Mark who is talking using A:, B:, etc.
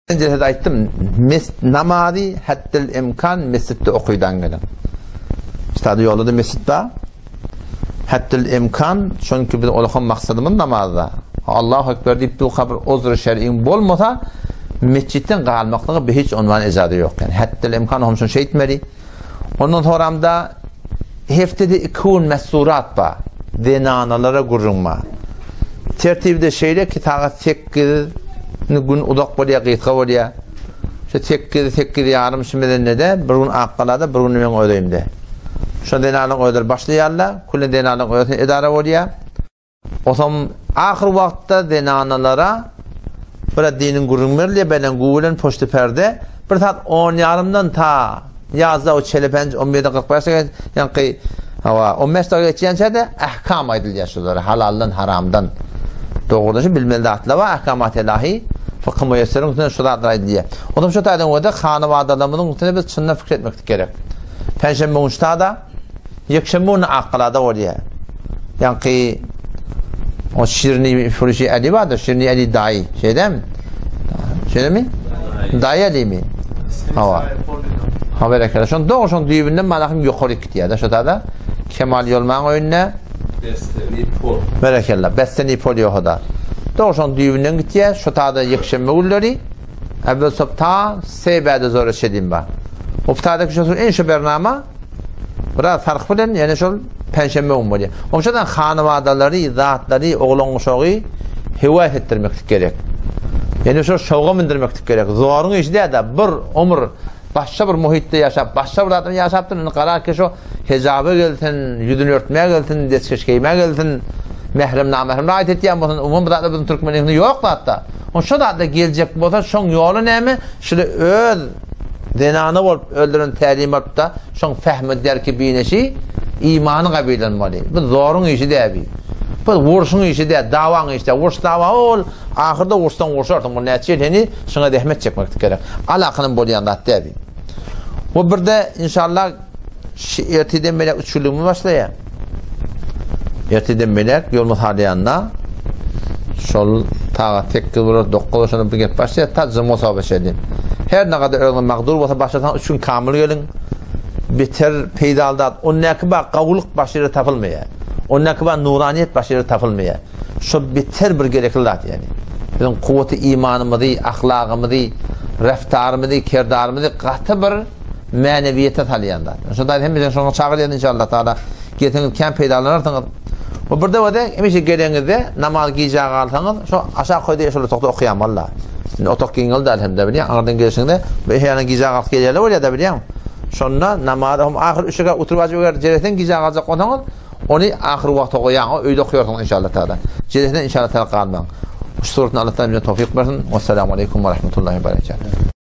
A: Jelsede aýtdym, mes namazy haddil imkan mesjitde okydan geliň. Üstady ýolda-da mesjit bar. Haddil imkan, çünki biz olakan maksadymyz namazda. Allahu ekber diýip durka bir uzry şer'iň bolmasa, mesjitden galmaklyga bir hiç unwan ejazy ýok. Yani haddil imkan hem şunu şeýtmeli. Ondan soramda heftede iki gün mesurat bar. Zenanalara gürrüň bar. Tertibi-de şeýle ki, sagat 8 gün uzak bolýar, gysga bolýar. Şu 8, 8 ýarym şu mezende-de bir gün Akgalada, bir gün meň öz öýümde. Şo zenanlaryň özleri başlaýarlar, külli zenanlaryň özüne edara bolýar. Otam ahyr wagtda zenanalara biraz diniň gürrüň berilýär, belen guw bilen poçta perde. Bir saat on ýarymdan ta ýazda o çelepenç on birden 45 geçen, ýaňky hawa 15 dagyk geçýänçä-de ähkam aýdylýar şulara, halaldan, haramdan. Dogrudan şu bilmeli zatlar bar, ähkamat ilahi, fykhy müýesseriň üstüne şu zatlar aýdylýar. Otam şu taýdan görde hanabadalarymyzyň üstüne biz çyndan pikir etmeklik gerek. Penşenbe gün ştada Ýekşenbe güni Akgalada bolýar. Ýaňky o Şirini Furuşi Ali bardyr, Şirini Ali daýy, şeýdemi? Şeýdemi? Daýy Alimi? Hawa. Ha berekella. Şon dogry şon düýbünden malahym ýokary gitýär-de şo tada. Kemal Ýolmaň öýünde.
B: Besteni pol.
A: Berekella. Besteni pol ýohada. Dogry şon düýbünden gitýär. Şo tada ýekşenbe günleri Äwwel sop ta se bäde zora çedim ba. O ptadaki şo en şo bernama Biraz fark bilen, ýene şol penşenbe gün bolýar. Oňşadan hanabadalary, zatlary, oglan-uşagy hewes etdirmeklik gerek. Ýene şol şowga mindirmeklik gerek. Zoruň işi däl-de, bir ömür başga bir muhitde ýaşap, başga bir zatda ýaşapdyr, indi garar ki şo hijaba gelsin, ýüzüni örtmäge gelsin, deskeş geýmäge gelsin, mährem, namährem raýat etýän bolsun, umuman bu zatlar biziň türkmeniňde ýok zatda. Oň şo zatda geljek bolsa, şoň ýoly näme? Şuly öz Zenana bolup öldüren tälim alypda, şoň fehmi derki bineşi imany gabylanmaly. Bu zoruň işi däl bi. Bu urşuň işi däl, dawaň işi däl. Urş dawa ol ahyrda urşsaň urşarsyň. Bu näçe ýyl heni şuňa zähmet çekmeklik gerek. Alakanyň bolýan zat däl bi. Bu birde inşallah Şu erteden melek üç günlügimiz başlaýar. Erteden melek ýolumyz halýanda şol sagat 8 bolar, 9 bolar şonda bir gep başlaýar. Ta juma soba çenli. Her ne kadar özüňe magdur bolsa başlasaň üç gün kamyl geliň. Beter peýdaly zat. Ondaky bak gawulyk baş ýere tapylmaýar. Ondaky bak nuraniýet baş ýere tapylmaýar. Şo beter bir gerekli zat ýani. Biziň kuwwaty imanymyzy, ahlagymyzy, reftarymyzy, kerdarymyzy gaty bir mänewiýete salýan zat. Şo daýy hemmejen şoňa çagyrýan inşallah taala. Gelseňiz kän peýdalanarsyňyz. Bu birde wede hemişe geleňizde namaz gijä galsaňyz şo aşak köýde şol otagda okaýan walla. Indi otag giňeldi elhamdülillah bilýän. Aňyrdan gelşiňde bu eýäniň gijä galyp gelýärler bolýar da bilýän. Şonda namaz hem ahyr üç rekat oturyp wajyp eger jelesen gijä galjak bolsaňyz ony ahyr wagta goýaň öýde okaýarsyňyz inşallah taala. Jelesine inşallah taala galmaň. Şu suratny Allah taala bize towfik bersin. Wassalamu aleýkum we rahmetullahi we berekatuh.